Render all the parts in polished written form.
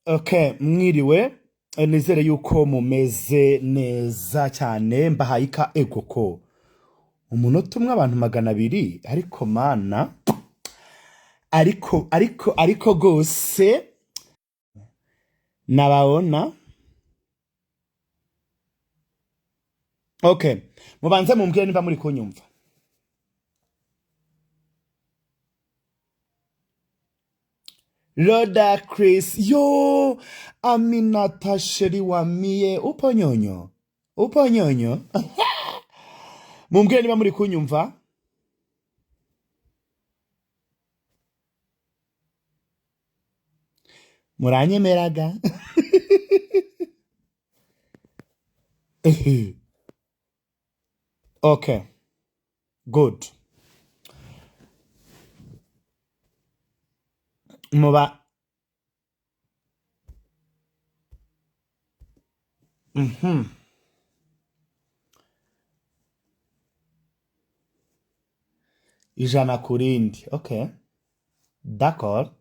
Okay, mwiriwe. Nizere yuko mumeze neza cyane. Mbahaye ika egoko umunota umwe abantu 200, ariko mana, ariko gose nababona. Okay, mubanze mumbwire niba muri kunyumva. Loda Chris, yo Aminata sheri wa mie, upo nyonyo? Upo nyonyo? Mumbwire niba muri kunyumva. Muranyemeraga? Okay, good. Muba 100 ku rindi. Okay, d'accord.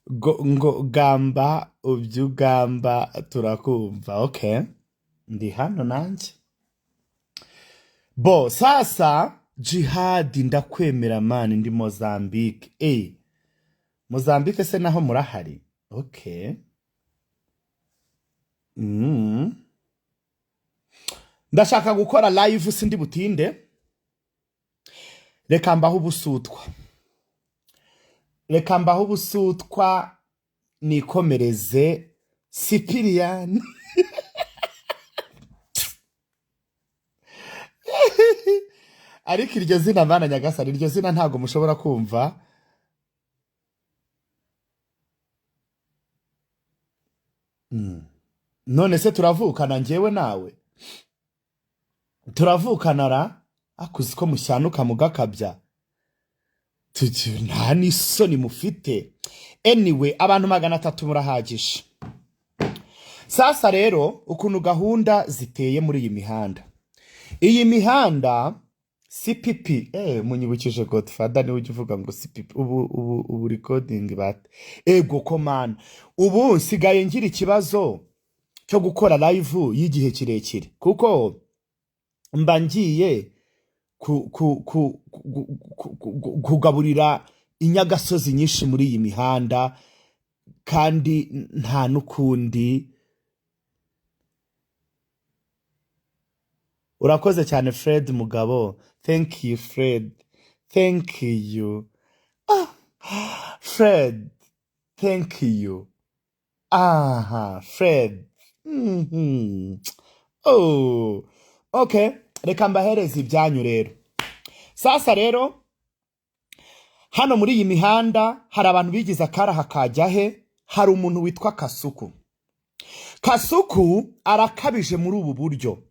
Ngo gamba ubyugamba turakumva. Okay, ndi hano nanjye. Bo sasa jihadi ndakwemera mani, ndi Mozambique. Mozambique se naho murahari? Okay. Ndashaka gukora live, sindi butinde. Reka mbaho ubusutwa. Reka mbaho ubusutwa nikomereze Sipiriyani. Ariko iryo zina bana Nyagasani, iryo zina ntabwo mushobora kumva. None se turavukana njyewe nawe? Turavukana ra? Akuzi ko mushyanuka mugakabya. Nta n'isoni mufite. Anyway, abantu 300 murahagije. Sasa rero ukuntu gahunda ziteye muri iyi mihanda. Iyi mihanda CPP, munyibukije Godfather niwe ujya uvuga ngo CPP, ubu recording bate. Ego komana. Ubu nsigaye ngira ikibazo cyo gukora live y'igihe kirekire, kuko mba ngiye kugaburira inyagasozi nyinshi muri iyi mihanda, kandi nta n'ukundi. Urakoze cyane Fred Mugabo. Thank you Fred. Thank you. Fred, thank you. Aha, Fred. Oh. Okay, reka mbahereze ibyanyu rero. Sasa rero hano muri iyi mihanda hari abantu bigize akaraha kajya he. Hari umuntu witwa Kasuku. Kasuku arakabije muri ubu buryo.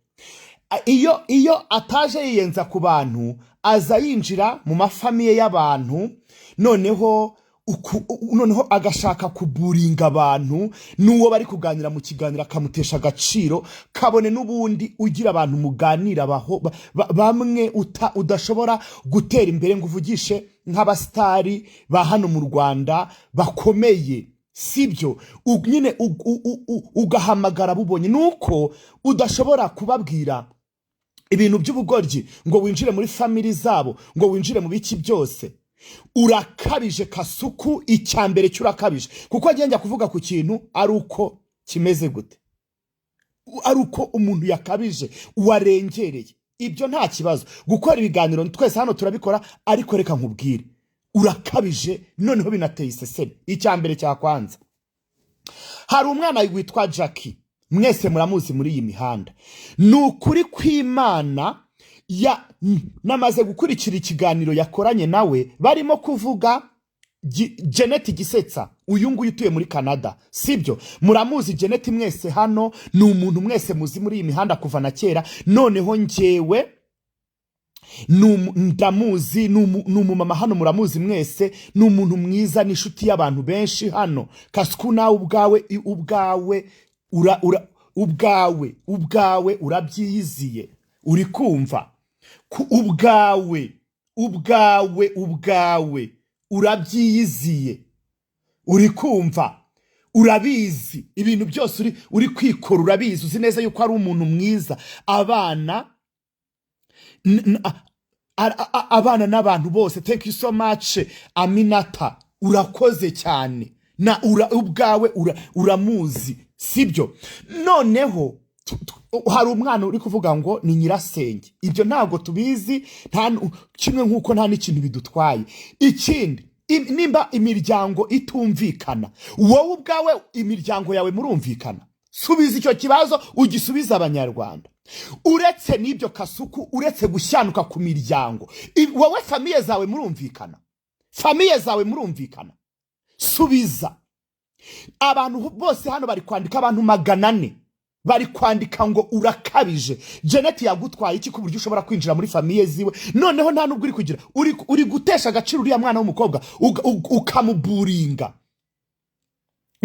Iyo ataje yiyenza ku bantu, aza yinjira mu mafamiye y'abantu, noneho agashaka kuburinga abantu, n'uwo bari kuganira mu kiganiro akamutesha agaciro, kabone n'ubundi ugira abantu muganira bamwe udashobora gutera imbere ngo uvugishe nk'abastari ba hano mu Rwanda bakomeye, sibyo? Nyine ugahamagara bubonye, nuko udashobora kubabwira ibintu by'ubugoryi ngo winjire muri family zabo, ngo winjire mu biki byose. Urakabije Kasuku, icyambere cy'urakabije, kuko agenda kuvuga ku kintu ari uko kimeze gute, ari uko umuntu yakabije warengereye. Ibyo nta kibazo, gukora ibiganiro twese hano turabikora, ariko reka nkubwire, urakabije, noneho binateye iseseme. Icyambere cya kwanza, hari umwana witwa Jackie, mwese muramuzi muri iyi mihanda. Ni ukuri kw'Imana, namaze gukurikira ikiganiro yakoranye nawe, barimo kuvuga Janet Gisetsa, uyu nguyu utuye muri Canada, sibyo? Muramuzi Janet mwese hano, ni umuntu mwese muzi muri iyi mihanda kuva na kera. Noneho njyewe Ndamuzi, ni umumama hano, muramuzi mwese, ni umuntu mwiza, ni inshuti y'abantu benshi hano. Kasuku, nawe ubwawe ubwawe ura, ura, ubwawe ubwawe urabyiyiziye, uri kumva? Ubwawe ubwawe ubwawe urabyiyiziye, uri kumva? Urabizi ibintu byose uri kwikora, urabizi, uzi neza yuko ari umuntu mwiza, abana abana n'abantu bose. Thank you so much, Aminata, urakoze cyane. Na ubwawe uramuzi, sibyo? Noneho hari umwana uri kuvuga ngo ni nyirasenge. Ibyo ntabwo tubizi, nta kimwe nk'uko nta n'ikintu bidutwaye. Ikindi, nimba imiryango itumvikana, wowe ubwawe imiryango yawe murumvikana? Subiza icyo kibazo, ugisubize Abanyarwanda. Uretse n'ibyo, Kasuku, uretse gushyanuka ku miryango, wowe famille zawe murumvikana? Famille zawe murumvikana? Subiza. Abantu bose hano bari kwandika, abantu 400 bari kwandika ngo urakabije. Janet yagutwaye iki ku buryo ushobora kwinjira muri famille ziwe? Noneho nta nubwo uri kugira, uri gutesha agaciro uriya mwana w'umukobwa, ukamuburinga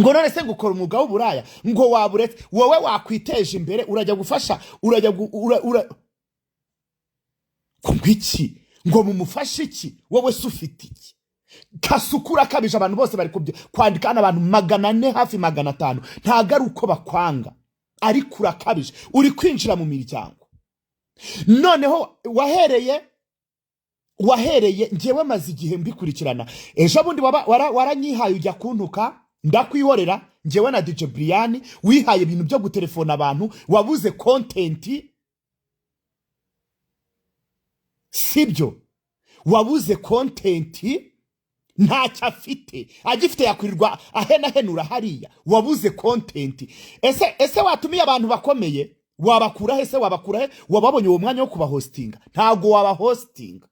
ngo none se ngo ukora umwuga w'uburaya, ngo waburetse, wowe wakwiteje imbere, urajya gufasha, urajya ngo iki, ngo mumufashe iki? Wowe se ufite iki? Kasuku, urakabije. Abantu bose bari kwandika hano, abantu 400, hafi 500, ntabwo ari uko bakwanga, ariko urakabije, uri kwinjira mu miryango. Noneho wahereye, njyewe maze igihe mbikurikirana. Ejo bundi waranyihaye ujya kuntuka, ndakwihorera, njyewe na DJ Brian. Wihaye ibintu byo gutelefona abantu, wabuze content, sibyo? Wabuze content, ntacyo afite, agifite yakwirirwa ahenahenura hariya. Wabuze content. Ese watumiye abantu bakomeye, wabakura he se? Wabakura he? Wababonye uwo mwanya wo kubahostinga? Ntabwo wabahostinga.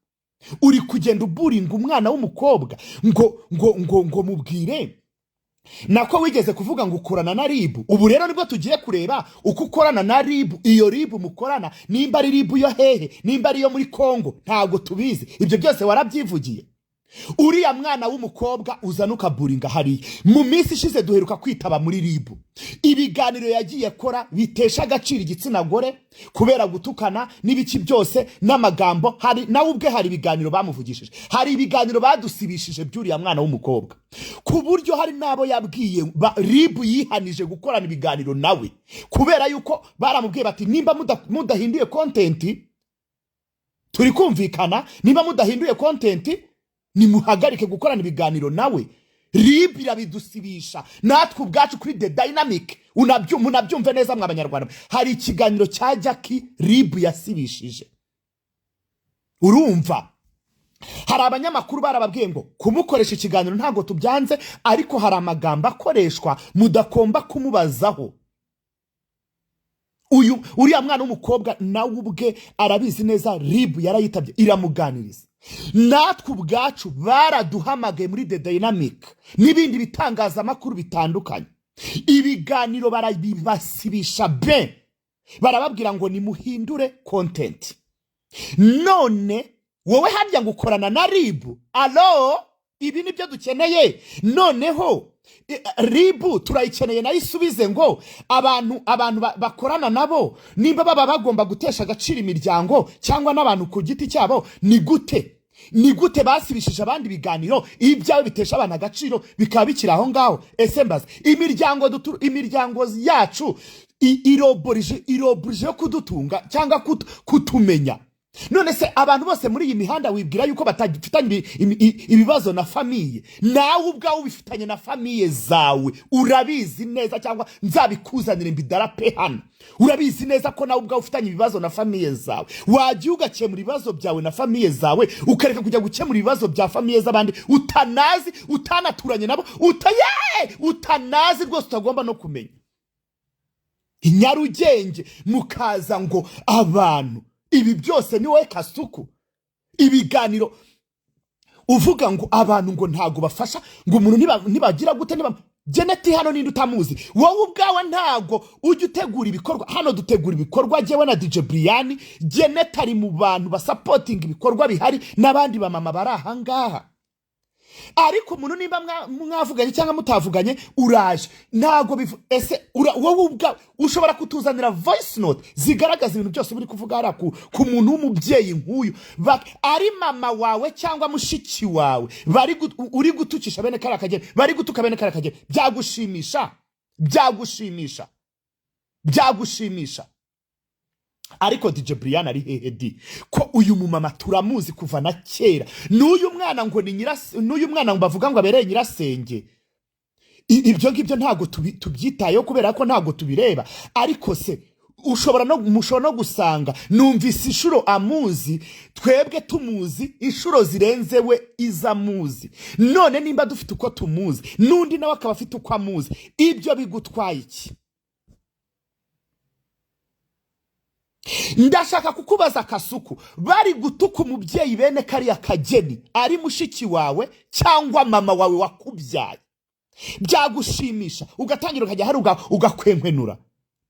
Uri kugenda uburinga umwana w'umukobwa ngo mubwire nako wigeze kuvuga ngo ukorana na RIB. Ubu rero nibwo tugiye kureba uko ukorana na RIB. Iyo RIB mukorana, nimba ari RIB yo hehe, nimba ari iyo muri Kongo, ntabwo tubizi. Ibyo byose warabyivugiye. Uriya mwana w'umukobwa uzana ukaburinga hariya, mu minsi ishize duheruka kwitaba muri RIB, ibiganiro yagiye akora bitesha agaciro igitsina gore kubera gutukana n'ibiki byose n'amagambo. Hari nawe ubwe, hari ibiganiro bamuvugishije, hari ibiganiro badusibishije by'uriya mwana w'umukobwa, ku buryo hari n'abo yabwiye RIB yihanije gukorana ibiganiro nawe, kubera yuko baramubwiye bati nimba mudahinduye content, turi kumvikana, nimba mudahinduye content, nimuhagarike gukorana ibiganiro nawe. RIB irabidusibisha natwe ubwacu kuri The Dynamic. Munabyumve neza mwa Banyarwanda, hari ikiganiro cya Jackie RIB yasibishije. Urumva, hari abanyamakuru barababwiye ngo kumukoresha ikiganiro ntabwo tubyanze, ariko hari amagambo akoreshwa mudagomba kumubazaho. Uyu uriya mwana w'umukobwa nawe ubwe arabizi neza, RIB yarayitabye iramuganiriza. Natwe ubwacu baraduhamagaye muri The Dynamic n'ibindi bitangazamakuru bitandukanye, ibiganiro barabibasibisha be, barababwira ngo nimuhindure content. None wowe harya ngo ukorana na RIB? Alo, ibi nibyo dukeneye. Noneho RIB turayikeneye nayo isubize ngo abantu bakorana nabo, nimba baba bagomba gutesha agaciro imiryango cyangwa n'abantu ku giti cyabo, ni gute basibishije abandi ibiganiro, ibyawe bitesha abantu agaciro bikaba bikiri aho ngaho? Ese mbaze, imiryango yacu iroborije yo kudutunga cyangwa kutumenya? None se abantu bose muri iyi mihanda wibwira yuko batafitanye ibibazo na famille? Nawe ubwawe ubifitanye na famille zawe, urabizi neza, cyangwa nzabikuzanire mbidarape hano. Urabizi neza ko nawe ubwawe ufitanye ibibazo na famille zawe. Wagiye ugakemura ibibazo byawe na famille zawe, ukareka kujya gukemura ibibazo bya famille z'abandi utanazi, utanaturanye nabo, utanazi rwose, utagomba no kumenya. I Nyarugenge mukaza ngo abantu, ibi byose ni wowe Kasuku. Ibiganiro uvuga ngo abantu ngo ntabwo bafasha, ngo umuntu nibagira gute, niba Janet hano ninde utamuzi? Wowe ubwawe ntabwo ujya utegura ibikorwa hano. Dutegura ibikorwa jyewe na DJ Brian. Janet ari mu bantu basupportinga ibikorwa bihari n'abandi bamama bari ahangaha. Ariko umuntu nimba mwavuganye cyangwa mutavuganye, uraje ntabwo bivu. Ese wowe ubwawe ushobora kutuzanira voice note zigaragaza ibintu byose uri kuvuga hariya ku muntu w'umubyeyi nk'uyu, ari mama wawe cyangwa mushiki wawe, uri gutukisha bene kariya kageni, bari gutuka bene kariya kageni, byagushimisha? Byagushimisha? Byagushimisha? Ariko DJ Brian ari hehe di? Ko uyu mumama turamuzi kuva na kera, n'uyu mwana ngo ni n'uyu mwana ngo bavuga ngo abereye nyirasenge. Ibyo ngibyo ntabwo tubyitayeho kubera ko ntabwo tubireba. Ariko se mushobora no gusanga numvise inshuro amuzi, twebwe tumuzi inshuro zirenze we izamuzi. None nimba dufite uko tumuzi, n'undi nawe akaba afite uko amuzi, ibyo bigutwaye iki? Ndashaka kukubaza, Kasuku, bari gutuka umubyeyi bene kariya kageni, ari mushiki wawe cyangwa mama wawe wakubyaye, byagushimisha? Ugatangira ukajya hari ugakwenkwenura?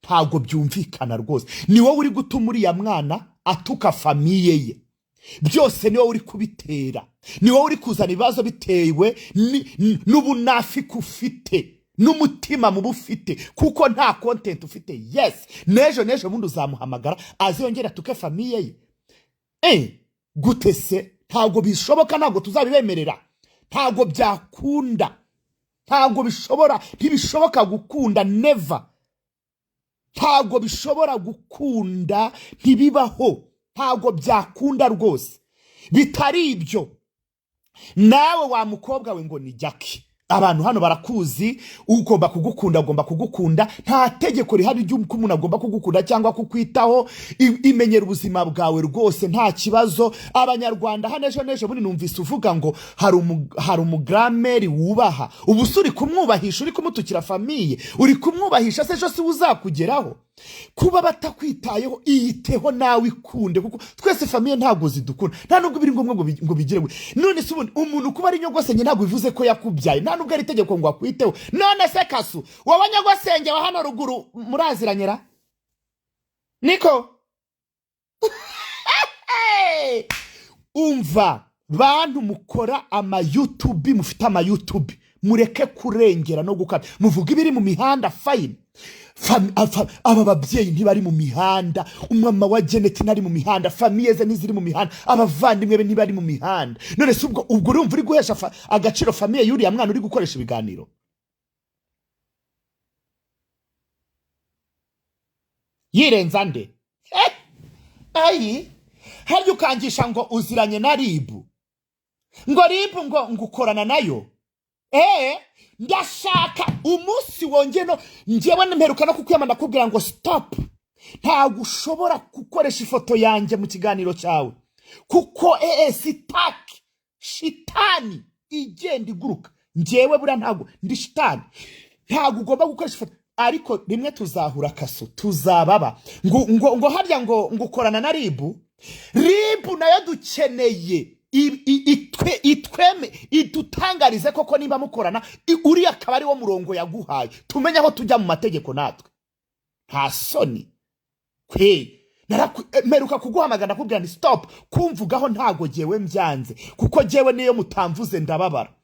Ntabwo byumvikana rwose. Ni wowe uri gutuma uriya mwana atuka famille ye byose, ni wowe uri kubitera, ni wowe uri kuzana ibibazo bitewe n'ubunafiki ufite n'umutima mubi ufite, kuko nta content ufite. Yes, n'ejo n'ejo bundi uzamuhamagara aziyongere atuke famille ye. Gute se? Ntabwo bishoboka, ntabwo tuzabibemerera, ntabwo byakunda, ntabwo bishobora, ntibishoboka gukunda, never. Ntabwo bishobora gukunda, ntibibaho, ntabwo byakunda rwose. Bitari ibyo, nawe wa mukobwa we ngo ni Jackie, abantu hano barakuzi, ugomba kugukunda agomba kugukunda. Nta tegeko rihari ry'uko umuntu agomba kugukunda cyangwa kukwitaho. Imenyera ubuzima bwawe rwose, nta kibazo. Abanyarwanda hano ejo n'ejo bundi numvise uvuga ngo hari umugrammeri wubaha. Ubu se uri kumwubahisha uri kumutukira famille? Uri kumwubahisha se? Ejo si we uzakugeraho? Kuba batakwitayeho, iyiteho nawe, ikunde, kuko twese famille ntabwo zidukunda, nta nubwo biri ngombwa ngo bigire. None se ubundi umuntu kuba ari nyogosenge ntabwo bivuze ko yakubyaye, nta nubwo ari itegeko ngo akwiteho. None se Kasu, wowe nyogosenge wa hano ruguru muraziranyira niko? Hey! Umva, bantu mukora amaYouTube, mufite amaYouTube, mureke kurengera no gukabya, muvuga ibiri mu mihanda, fine. Aba babyeyi ntibari mu mihanda, umama wa Janet ntari mu mihanda, famille ze ntiziri mu mihanda, abavandimwe be ntibari mu mihanda. None se ubwo urumva uri guhesha agaciro famille y'uriya mwana uri gukoresha ibiganiro? Yirenza nde? Ayi, harya ukangisha ngo uziranye na RIB, ngo RIB ngo ukorana nayo. Ndashaka umunsi wongeye no njyewe mperuka no kukwiyama, ndakubwira ngo stop, ntabwo ushobora gukoresha ifoto yanjye mu kiganiro cyawe, kuko sitaki shitani igenda iguruka. Njyewe buriya ntabwo ndi shitani, ntabwo ugomba gukoresha ifoto. Ariko rimwe tuzahura, Kaso, tuzababa ngo harya ngo ukorana na RIB. RIB nayo dukeneye itweme, idutangarize koko niba mukorana, uriya akaba ari wo murongo yaguhaye, tumenye aho tujya mu mategeko natwe. Nta soni kwe? Mperuka kuguhamagara ndakubwira ni stop kumvugaho, ntago jyewe mbyanze, kuko jyewe niyo mutamvuze ndababara.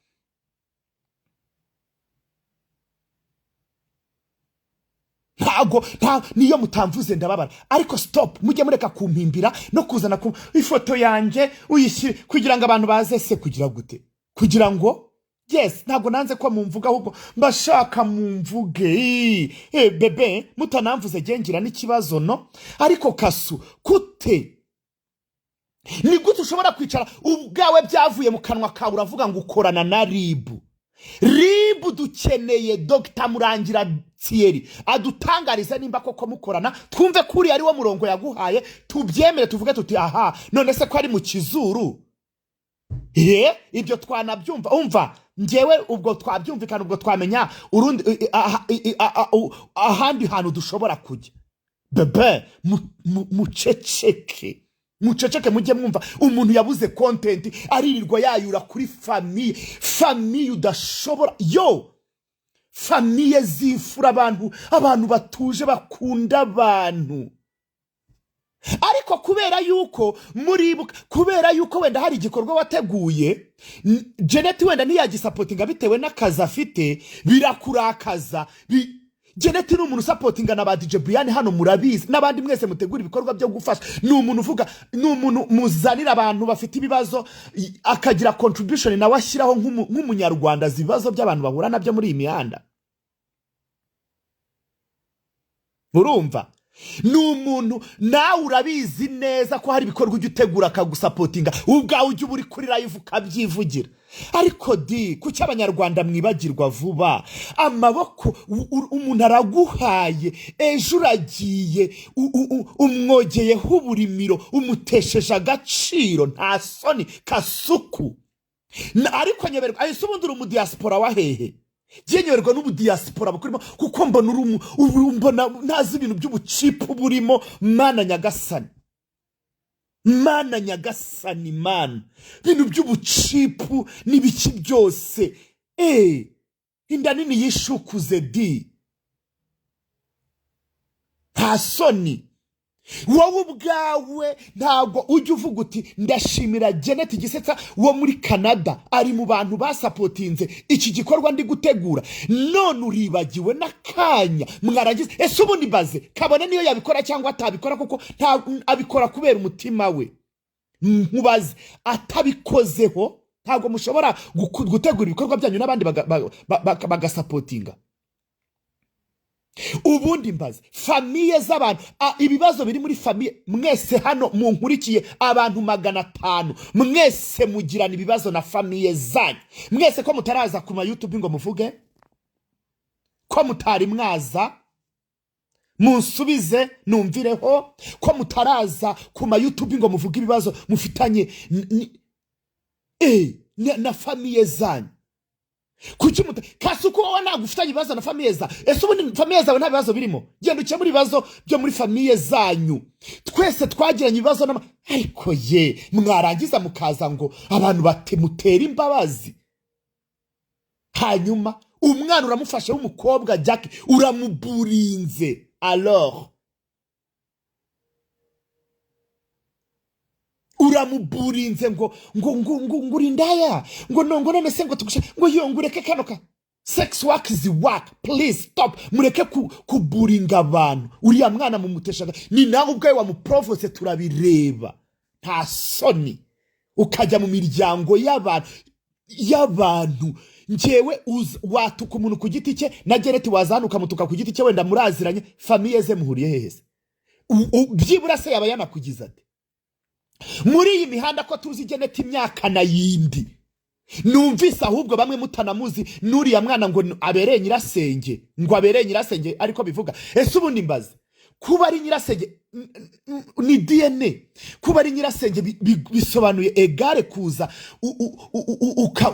Ntago nta niyo mutamvuze ndababara, ariko stop, mujye mureka kumpimbira no kuzana ku ifoto yanjye uyishyire kugira ngo abantu baze se kugira gute, kugira ngo yes. Ntabwo nanze ko mumvuga, ahubwo mbashaka mumvuge. Bebe mutanamvuze gengira n'ikibazo no. Ariko Kasu, kute, ni gute ushobora kwicara ubwawe, byavuye mu kanwa kawe, uravuga ngo ukorana na RIB? RIB dukeneye Dr Murangira Thierry adutangarize nimba koko mukorana, twumve ko uriya ari wo murongo yaguhaye, tubyemere, tuvuge tuti aha. None se ko ari mu kizuru? Ye, ibyo twanabyumva. Umva, njyewe ubwo twabyumvikana, ubwo twamenya urundi ahandi hantu dushobora kujya. Bebe muceceke, muceceke, mujye mwumva. Umuntu yabuze content, aririrwa yayura kuri famille, famille udashobora yo Famille z'imfura, abantu batuje, bakunda abantu. Ariko kubera yuko muribuka, kubera yuko wenda hari igikorwa wateguye, Janet wenda ntiyagisupportinga bitewe n'akazi afite, birakurakaza. Janet ni umuntu usupportinga na ba DJ Brian hano murabizi, n'abandi mwese mutegura ibikorwa byo gufasha. Ni umuntu uvuga, ni umuntu muzanira abantu bafite ibibazo, akagira contribution nawe ashyiraho nk'umunyarwanda azi ibibazo by'abantu bahura nabyo muri iyi mihanda. Urumva ni umuntu nawe urabizi neza ko hari ibikorwa ujya utegura akagusupportinga, ubwawe ujya uba uri kuri live ukabyivugira. Ariko di kuki abanyarwanda mwibagirwa vuba? Amaboko umuntu araguhaye, ejo uragiye, umwogeyeho uburimiro, umutesheje agaciro, nta soni kasuku. Ariko nyoberwa, ese ubundi uri umudiyasipora wa hehe? Njye nyoberwa n'ubudiyasipora bukurimo, kuko mbona uri ubu mbona ntazi ibintu by'ubucipu burimo. Mana nyagasani, mana nyagasani, mana, ibintu by'ubucipu n'ibiki byose. Inda nini yishukuze di, nta soni. Wowe ubwawe ntabwo ujya uvuga uti ndashimira Janet Gisetsa wo muri Canada, ari mu bantu basupportinze iki gikorwa ndi gutegura, none uribagiwe n'akanya mwarangiza. Ese ubundi baze kabone niyo yabikora cyangwa atabikora, kuko nta, abikora kubera umutima we. Nkubaze, atabikozeho ntabwo mushobora gutegura ibikorwa byanyu n'abandi bagasupportinga. Ubundi mbaze famille z'abantu, ibibazo biri muri famille, mwese hano munkurikiye abantu 500, mwese mugirana ibibazo na famille zanyu. Mwese ko mutaraza ku ma YouTube ngo muvuge, ko mutari mwaza munsubize numvireho, ko mutaraza ku ma YouTube ngo muvuge ibibazo mufitanye na famille zanyu. Kuki muta Kasuku wowe ntabwo ufitanye ibibazo na famille za? Ese ubundi famille zawe nta bibazo birimo? Genda ukemure ibibazo byo muri famille zanyu. Twese twagiranye ibibazo n'ama, ariko ye mwarangiza mukaza ngo abantu mutere imbabazi. Hanyuma umwana uramufashe w'umukobwa Jack uramuburinze, alors uramuburinze ngo ngo ngo ngo ngo urindaya, ngo no, ngo none se ngo tugushe, ngo yo, ngo ureke kano ka sex work is work, please stop, mureke kuburinga abantu. Uriya mwana mumuteshaga ni nawe ubwawe wamuprovose, turabireba, nta soni. Ukajya mu miryango y'abantu. Njyewe watuka umuntu ku giti cye, na Janet waza hano ukamutuka ku giti cye, wenda muraziranye, famille ze muhuriye hehe se? Byibura se yaba yanakugize ate? Muri iyi mihanda ko tuzi Janet imyaka na yindi, numvise ahubwo bamwe mutanamuzi, n'uriya mwana ngo abereye nyirasenge, ngo abereye nyirasenge, ariko bivuga. Ese ubundi mbaze, kuba ari nyirasenge ni DNA, kuba ari nyirasenge bisobanuye egare kuza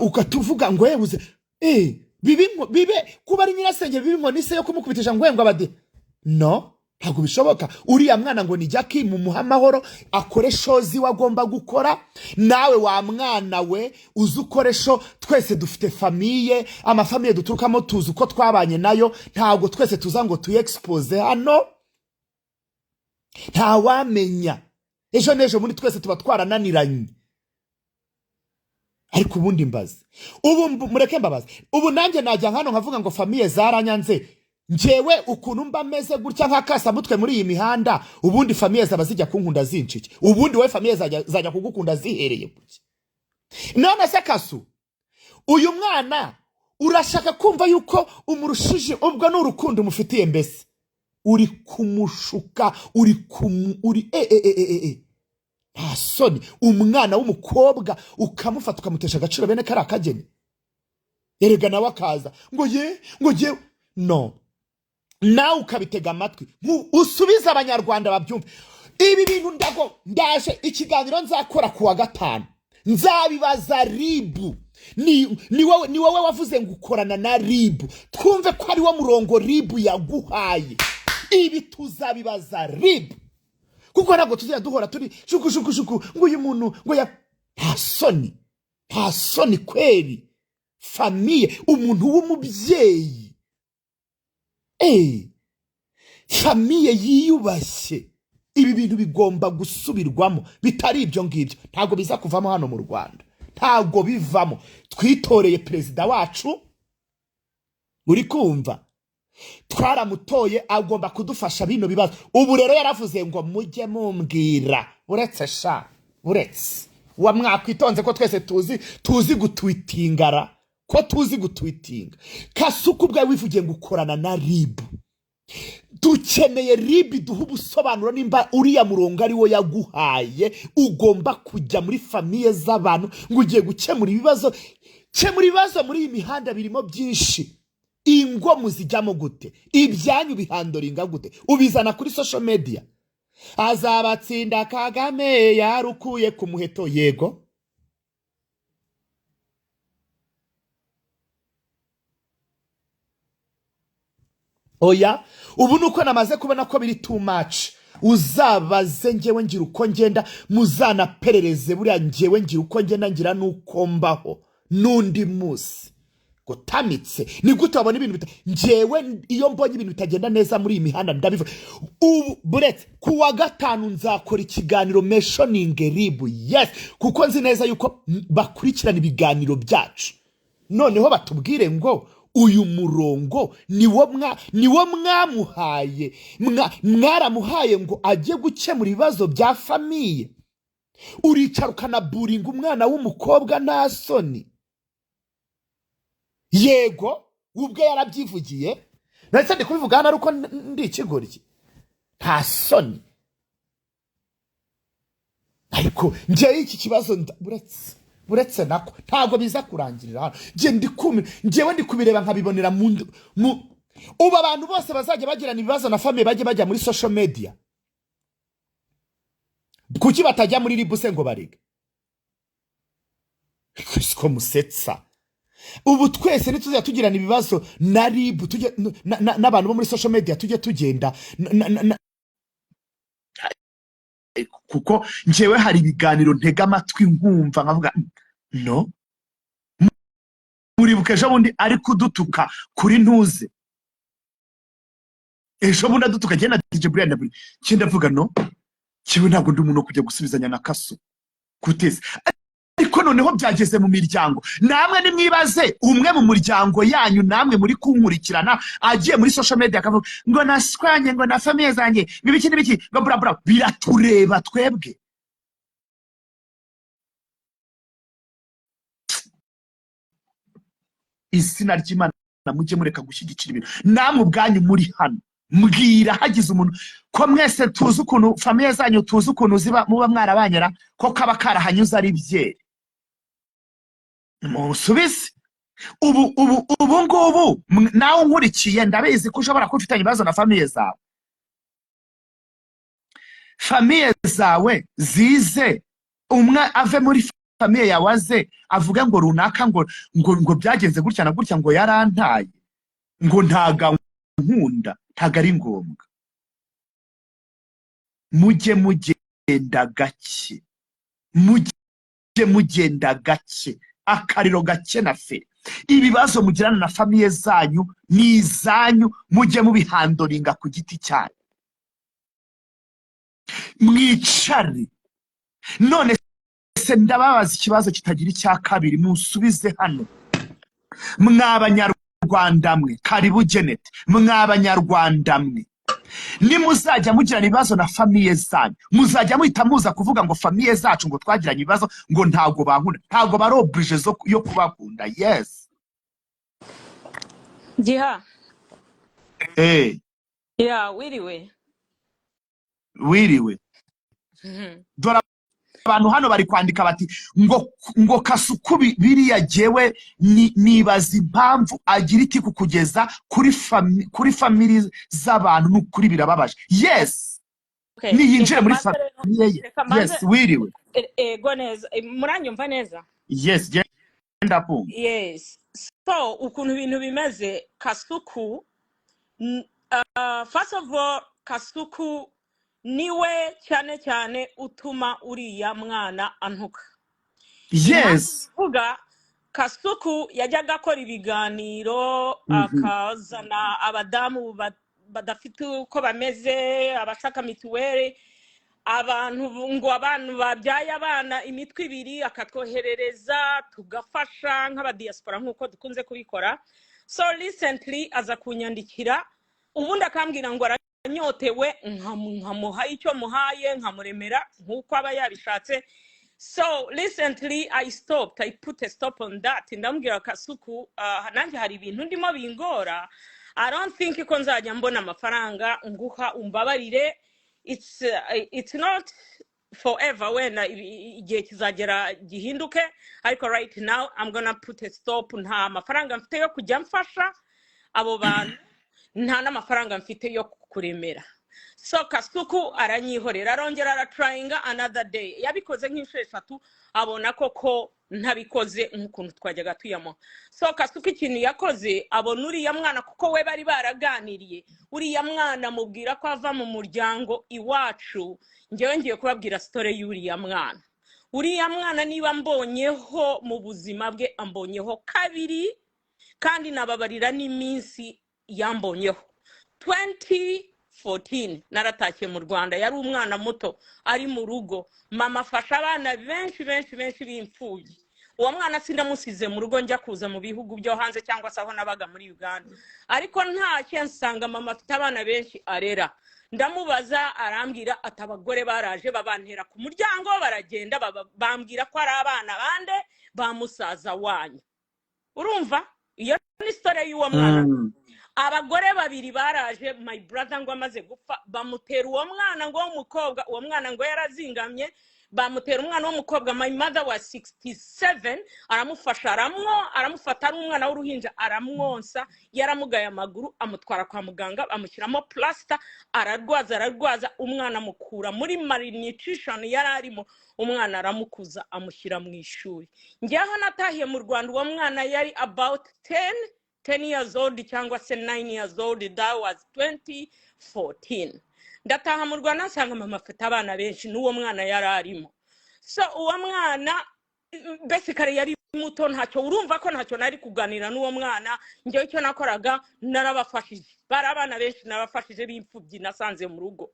ukatuvuga ngo yebuze, bibe bibe kuba ari nyirasenge bibe inkoni se yo kumukubitisha ngo ngo abade. No, ntabwo bishoboka. Uriya mwana ngo ni Jackie, mumuhe amahoro, akore shozi we agomba gukora. Nawe wa mwana we uzi ukore show, twese dufite famille, amafamille duturukamo tuzi uko twabanye nayo, ntabwo twese tuza ngo tuyexpose hano, ntawamenya ejo n'ejo muri twese tuba twarananiranye. Ariko ubundi mbaze, ubu mureke mbabaze, ubu nanjye najya hano nkavuga ngo famille zaranyanze, njyewe ukuntu mba meze gutya nka kasamutwe muri iyi mihanda, ubundi famille zaba zijya kunkunda zinshike? Ubundi wowe famille zajya kugukunda zihereye kuki? None se Kasu, uyu mwana urashaka kumva yuko umurushije, ubwo ni urukundo umufitiye, mbese uri kumushuka, uri kumu, uri e, e, e, e, e. Nta soni, umwana w'umukobwa ukamufata ukamutesha agaciro bene kariya kageni, erega nawe akaza ngo ye, ngo ye, no nawe ukabitega amatwi, usubize abanyarwanda babyumve. Ibi bintu ndago ndaje ikiganiro nzakora ku wa gatanu, nzabibaza ribu. Ni wowe wavuze ngo ukorana na ribu, twumve ko ari wo murongo ribu yaguhaye. Ibi tuzabibaza ribu, kuko ntabwo tuzajya duhora turi shuku shuku shuku ngo uyu muntu ngo ya, nta soni, nta soni kweri. Famille, umuntu w'umubyeyi. Famille yiyubashye, ibi bintu bigomba gusubirwamo. Bitari ibyo ngibyo ntabwo biza kuvamo hano mu Rwanda, ntabwo bivamo. Twitoreye perezida wacu, uri kumva, twaramutoye, agomba kudufasha bino bibazo. Ubu rero yaravuze ngo mujye mumbwira, uretse sha, uretse wa mwakwitonze ko twese tuzi gutwitingara, ko tuzi gutwitinga. Kasuku ubwawe wivugiye ngo ukorana na RIB. Dukeneye RIB duha ubusobanuro nimba uriya murongo ari wo yaguhaye. Ugomba kujya muri famille z'abantu ngo ugiye gukemura ibibazo. Kemura ibibazo muri iyi mihanda birimo byinshi. Ingo muzijyamo gute? Ibyanyu bihandoringa gute? Ubizana kuri social media. Azabatsinda Kagame yarukuye ku muheto. Yego, oya, ubu nuko namaze kubona ko biri too much. Uzabaze ngewe ngira uko ngenda, muzanaperereze buriya ngewe ngira uko ngenda, ngira nuko mbaho n'undi munsi gutamitse. Ni gute wabona ibintu ngewe iyo mbonye ibintu bitagenda neza muri iyi mihanda ndabivuga. Ubu buretse ku wa gatanu nzakora ikiganiro mentioning RIB, yes, kuko nzi neza yuko bakurikirana ibiganiro byacu. Noneho batubwire ngo uyu murongo niwo mwamuhaye, mwaramuhaye ngo ajye gukemura ibibazo bya famille. Uricara ukanaburinga umwana w'umukobwa nta soni. Yego, ubwe yarabyivugiye, ndetse ndi kubivuga hano ariko ndi ikigoryi, nta soni. Ariko njyewe iki kibazo buretse nako ntabwo biza kurangirira hano. Njyewe ndi kubireba nkabibonera mu ubu abantu bose bazajya bagirana ibibazo na famille bajye bajya muri social media. Kuki batajya muri RIB se ngo barege? Siko musetsa. Ubu twese ntituzajya tugirana ibibazo na RIB, tujye n'abantu bo muri social media tujye tugenda kuko njyewe hari ibiganiro ntega amatwi nkumva nkavuga no. Muribuka ejo bundi ari kudutuka kuri ntuze, ejo bundi adutuka njye na DJ Brian na buri njye ndavuga no, njyewe ntabwo ndi umuntu wo kujya gusubizanya na Kaso kuteze. Ariko noneho byageze mu miryango, namwe nimwibaze umwe mu muryango yanyu, namwe muri kunkurikirana, agiye muri social media akavuga ngo naswanye ngo na famille zanjye ngo ibiki n'ibiki ngo bla bla, biratureba twebwe. Izina ry'Imana mujye mureka gushyigikira ibintu. Namwe ubwanyu muri hano mbwira hagize umuntu ko mwese tuzi ukuntu famille zanyu tuzi ukuntu ziba muba mwarabanyera ko kaba karahanyuze ari byeri. Musubize ubu ngubu nawe unkurikiye ndabizi ko ushobora kuba ufitanye ibibazo na famille zawe. Famille zawe zize umwe ave muri famille yawe aze avuge ngo runaka ngo byagenze gutya na gutya, ngo yarantaye, ngo ntaga nkunda, ntago ari ngombwa. Mujye mugenda gake, mujye mugenda gake, akariro gake na feri. Ibibazo mugirana na famille zanyu ni izanyu, mujye mubihandoringa ku giti cyanyu, mwicare. None se ndababaza ikibazo kitagira icya kabiri, musubize hano mw'abanyarwanda mwe. Karibu Janet. Mw'abanyarwanda mwe, nimuzajya mugirana ibibazo na famille zanyu, muzajya muhita muza kuvuga ngo famille zacu ngo twagiranye ibibazo, ngo ntabwo bankunda. Ntabwo bari obligé yo kubakunda. Yes. Giha. Ya, wiriwe. Wiriwe. Dore abantu hano bari kwandika bati ngo Kasuku biriya jyewe nibaza impamvu agira iti kukugeza kuri family z'abantu, n'ukuri birababaje. Yes. Okay. Niyinjire Reka muri mbanze rero famille ye. Reka mbanze. Yes, wiriwe. Ego neza. Muranyumva neza? Yes, genda kumva. Yes. So ukuntu ibintu bimeze, Kasuku first of all, Kasuku niwe cyane cyane utuma uriya mwana antuka. Impamvu Yes. mvuga Kasuku yajyaga akora ibiganiro, akazana abadamu badafite uko bameze, abashaka mituweli, abantu ngo abantu babyaye abana imitwe ibiri, akatwoherereza tugafasha nk'abadiaspora nk'uko dukunze kubikora. So recently aza kunyandikira, ubundi akambwira ngo aranyotewe, nkamuha icyo muhaye, nkamuremera nk'uko aba yabishatse. So recently I stopped, I put a stop on that. Ndamubwira: "Kasuku, nanjye hari ibintu ndimo bingora. I don't think ko nzajya mbona amafaranga nguha, umbabarire. It's not forever, wenda igihe kizagera gihinduke, ariko right now I'm gonna put a stop. Nta mafaranga mfite yo kujya mfasha abo bantu, nta n'amafaranga mfite yo kuremera." So Kasuku aranyihorera, arongera aratryinga another day. Yabikoze nk'inshuro eshatu, abona koko ntabikoze nk'ukuntu twajyaga tuyamuha. So Kasuku ikintu yakoze, abona uriya mwana, kuko we bari baraganiriye, uriya mwana amubwira ko ava mu muryango iwacu. Ngewe ngiye kubabwira story y'uriya mwana. Uriya mwana niba mbonyeho mu buzima bwe, ambonyeho kabiri, kandi nababarira n'iminsi yambonyeho. 2014 naratashye mu Rwanda, yari umwana muto ari mu rugo. Mama afasha abana benshi benshi benshi b'imfubyi. Uwo mwana sindamusize mu rugo njya kuza mu bihugu byo hanze cyangwa se aho nabaga muri Uganda, ariko ntacyo nsanga mama afite abana benshi arera. Ndamubaza, arambwira ati: "Abagore baraje babantera ku muryango, baragenda, bambwira ko ari abana bande, ba musaza wanyu." Urumva iyo ni story y'uwo mwana. Abagore babiri baraje, my brother ngo amaze gupfa, bamutera uwo mwana ngo w'umukobwa. Uwo mwana ngo yarazingamye, bamutera umwana w'umukobwa. My mother was 67, aramufasha, aramufata ari umwana w'uruhinja, aramwonsa. Yaramugaye amaguru, amutwara kwa muganga, amushyiramo plaster, ararwaza, ararwaza umwana, amukura muri malnutrition yari arimo. Umwana aramukuza, amushyira mu ishuri. Njyeho natahiye mu Rwanda, uwo mwana yari about 10 years old cyangwa se 9 years old. That was 2014. Ndataha mu Rwanda, nsanga mama afite abana benshi, n'uwo mwana yari arimo. So uwo mwana basically yari muto, ntacyo, urumva ko ntacyo nari kuganira n'uwo mwana. Njyewe icyo nakoraga, narabafashije. Bari abana benshi narabafashije b'imfubyi nasanze mu rugo.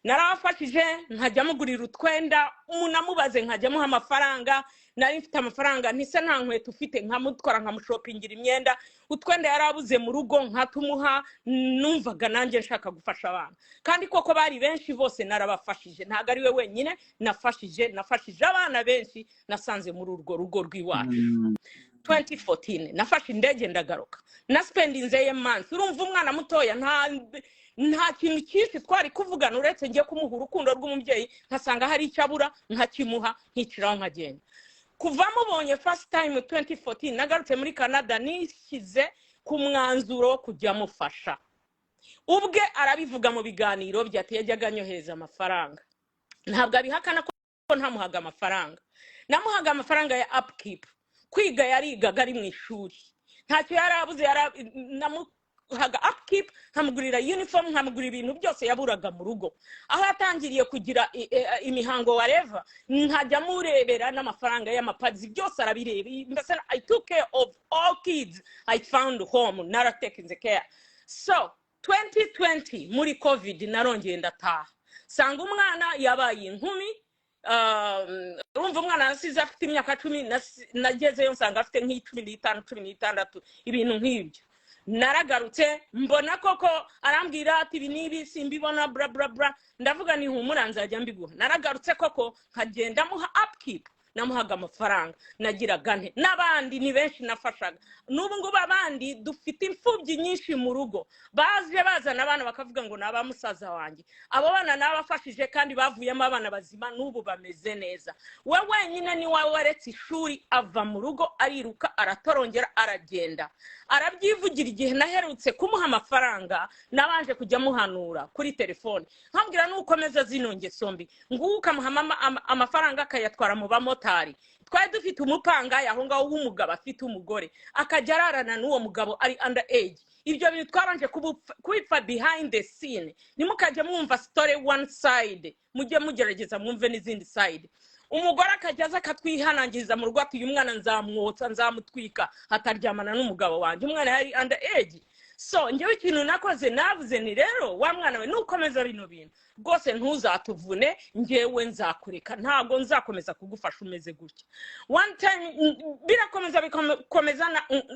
Narabafashije, nkajya mugurira utwenda, umuntu amubaze nkajya amuha amafaranga. Nari mfite amafaranga, ntise nta nkweto ufite, nkamutwara nkamushopingira imyenda, utwenda yari abuze mu rugo nkatumuha. Numvaga nanjye nshaka gufasha abana, kandi koko bari benshi, bose narabafashije. Ntabwo ari we wenyine nafashije, nafashije abana benshi nasanze muri urwo rugo rw'iwacu. 2014 nafashe indege ndagaruka, na spendinze ye months. Urumva umwana mutoya, nta kintu cyinshi twari kuvugana uretse ngiye kumuha urukundo rw'umubyeyi, nkasanga hari icyo abura nkakimuha, nkiciraho nkagenda. Kuva mubonye first time 2014 nagarutse muri Canada, nishyize ku mwanzuro wo kujya mufasha. Ubwe arabivuga mu biganiro bye ati yajyaga anyohereza amafaranga. Ntabwo abihakana ko ntamuhaga amafaranga. Namuhaga amafaranga ya upkeep. Kwiga yarigaga, ari mu ishuri, ntacyo yari abuze. Namuhaga upkeep, nkamugurira uniform, nkamugurira ibintu byose yaburaga mu rugo. Aho yatangiriye kugira imihango, whatever, nkajya murebera n'amafaranga y'amapads, byose arabireba. Mbese I took care of all kids I found home, naratekinze care. So 2020 muri COVID narongeye ndataha, sanga umwana yabaye inkumi. Urumva umwana nasize afite imyaka 10, nagezeyo nsanga afite nk'icumi n'itanu, 16, ibintu nk'ibyo. Naragarutse mbona koko arambwira ati: "Ibi n'ibi simbibona, bla bla bla." Ndavuga ni: "Humura, nzajya mbiguha." Naragarutse koko nkagenda muha upkeep, namuhaga amafaranga, nagiraga nte. N'abandi ni benshi nafashaga. N'ubu ngubu abandi dufite imfubyi nyinshi mu rugo, baje bazana abana bakavuga ngo ni aba musaza wanjye. Abo bana nabafashije kandi bavuyemo abana bazima, n'ubu bameze neza. We wenyine ni wawe waretse ishuri, ava mu rugo, ariruka, aratorongera, aragenda. Arabyivugira. Igihe naherutse kumuha amafaranga, nabanje kujya muhanura kuri telefone, nkambwira nukomeza zino ngeso mbi, nguwo ukamuha amafaranga akayatwara mu bamotari. Twari dufite umupangayi aho ngaho w'umugabo afite umugore, akajya ararana n'uwo mugabo ari under age. Ibyo bintu twabanje kubipfa behind the scene. Ntimukajye mwumva story one side, mujye mugerageza mwumve n'izindi side. Umugore akajya aza akatwihanangiriza mu rugo ati: "Uyu mwana nzamwotsa, nzamutwika, ataryamana n'umugabo wanjye." Umwana yari under age. So njyewe ikintu nakoze, navuze ni: "Rero wa mwana we, nukomeza bino bintu rwose ntuzatuvune, njyewe nzakureka, ntabwo nzakomeza kugufasha umeze gutya." One time birakomeza, bikomeza,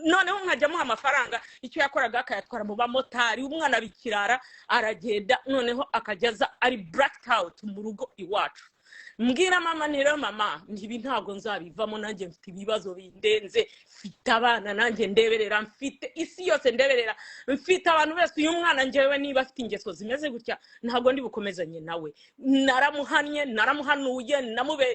noneho nkajya amuha amafaranga. Icyo yakoraga, akayatwara mu bamotari. Umwana bikirara, aragenda, noneho akajya aza ari blacked out mu rugo iwacu. Mbwira mama nti: "Rero mama, ibi ntabwo nzabivamo. Nanjye mfite ibibazo bindenze, mfite abana nanjye ndeberera, mfite isi yose ndeberera, mfite abantu bose. Uyu mwana njyewe niba afite ingeso zimeze gutya, ntabwo ndi bukomezanye nawe." Naramuhannye, naramuhanuye,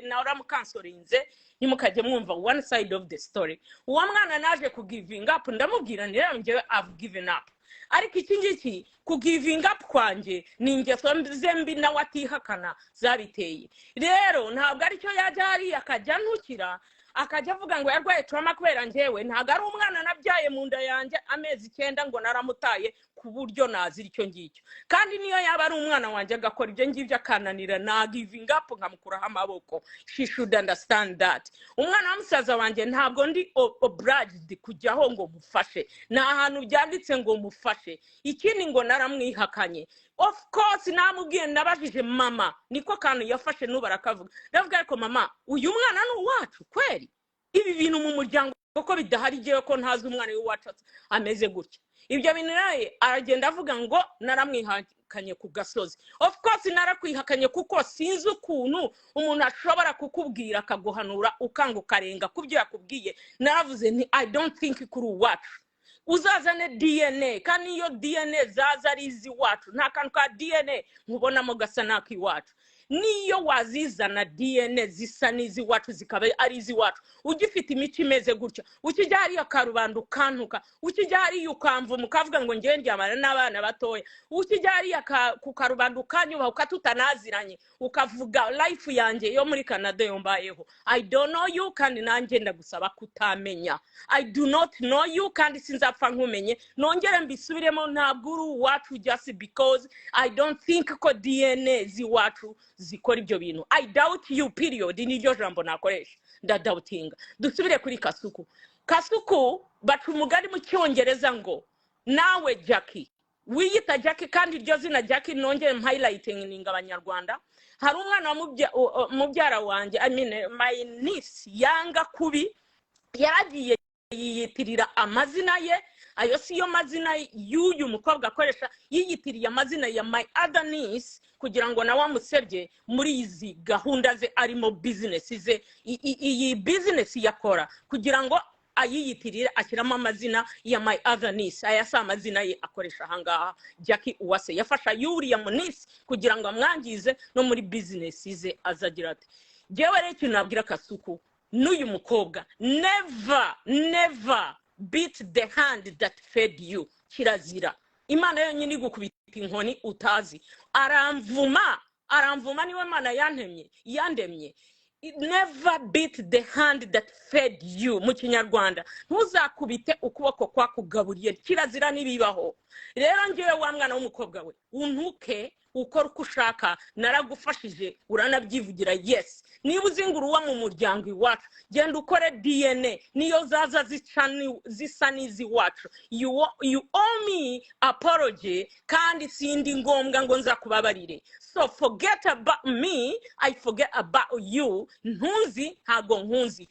naramukansorinze. Ntimukajye mwumva one side of the story. Uwo mwana naje kugivinga up. Ndamubwira nti: "Rero njyewe I've given up." Ariko iki ngiki, kugivinga up kwanjye ni ingeso ze mbi nawe atihakana zabiteye. Rero ntabwo aricyo yajya hariya akajya antukira, akajya avuga ngo yarwaye trauma kubera njyewe. Ntabwo ari umwana nabyaye mu nda yanjye amezi 9 ngo naramutaye ku buryo nazira icyo ngicyo. Kandi niyo yaba ari umwana wanjye agakora ibyo ngibyo akananira, nagivinga up nkamukuraho amaboko. She should understand that umwana wa musaza wanjye ntabwo ndi obliged kujyaho ngo mufashe. Ni ahantu byanditse ngo mufashe. Ikindi, ngo naramwihakanye. Of course namubwiye, nabajije mama, niko kantu yafashe n'ubu arakavuga. Ndavuga: "Ariko mama, uyu mwana ni uwacu kweri? Ibi bintu mu muryango ko bidahari, igihe ko ntazi umwana w'iwacu ameze gutya?" Ibyo bintu rero aragenda avuga ngo naramwihakanye ku gasozi. Of course narakwihakanye, kuko sinzi ukuntu umuntu ashobora kukubwira akaguhanura, ukanga, ukarenga ku byo yakubwiye. Naravuze nti: "I don't think kuri uwacu. Uzazane DNA." Kandi iyo DNA zaza ari iz'iwacu, nta kantu ka DNA nkubonamo gasa n'ak'iwacu. Niyo wazizana DNA zisa n'iz'iwacu, zikaba ari iz'iwacu, ugifite imico imeze gutya, ukijya hariya karubanda ukantuka, ukijya hariya ukamvuma, ukavuga ngo ngewe ndyamana n'abana batoya, ukijya hariya ku karubanda ukanyubaha, ukatutanaziranye, ukavuga life yanjye yo muri Canada yo mbayeho, I don't know you. Kandi nanjye ndagusaba kutamenya. I do not know you, kandi sinzapfa nkumenye. Nongere mbisubiremo, ntabwo uri uwacu just because I don't think ko DNA z'iwacu zikora ibyo bintu. I doubt you, period. Niryo jambo nakoresha, ndadoubtinga. Dusubire kuri Kasuku. Kasuku, baca umugani mu Cyongereza ngo nawe Jackie wiyita Jackie, kandi iryo zina Jackie nongere highlighting Abanyarwanda, hari umwana wa mubyara wanjye, I mean my niece, yanga kubi, yaragiye yiyitirira amazina ye. Ayo siyo mazina y'uyu mukobwa akoresha. Yiyitiriye amazina ya my other niece kugira ngo nawe amusebye muri izi gahunda ze arimo, business ze. Iyi business yakora kugira ngo ayiyitirire, ashyiramo amazina ya my other niece. Aya si amazina ye akoresha ahangaha. Jackie Uwase yafasha yuriya mu niece kugira ngo amwangize no muri business ze. Azagira ati jyewe rero ikintu nabwira Kasuku n'uyu mukobwa: never, never beat the hand that fed you. Kirazira. Imana yonyine igukubita inkoni utazi. Aramvuma, aramvuma, niwe Mana yantemye, yandemye. Never beat the hand that fed you. Mu Kinyarwanda, ntuzakubite ukuboko kwakugaburiye. Kirazira, ntibibaho. Rero ngewe, wa mwana w'umukobwa we, untuke, ukora uko ushaka, naragufashije, uranabyivugira. Yes, niba uzi ngo uruwa mu muryango iwacu, genda ukore DNA. Niyo zaza zisa n'iz'iwacu, you owe me apology. Kandi sindi ngombwa ngo nzakubabarire. So forget about me, I forget about you. Ntuzi, ntabwo nkuzi.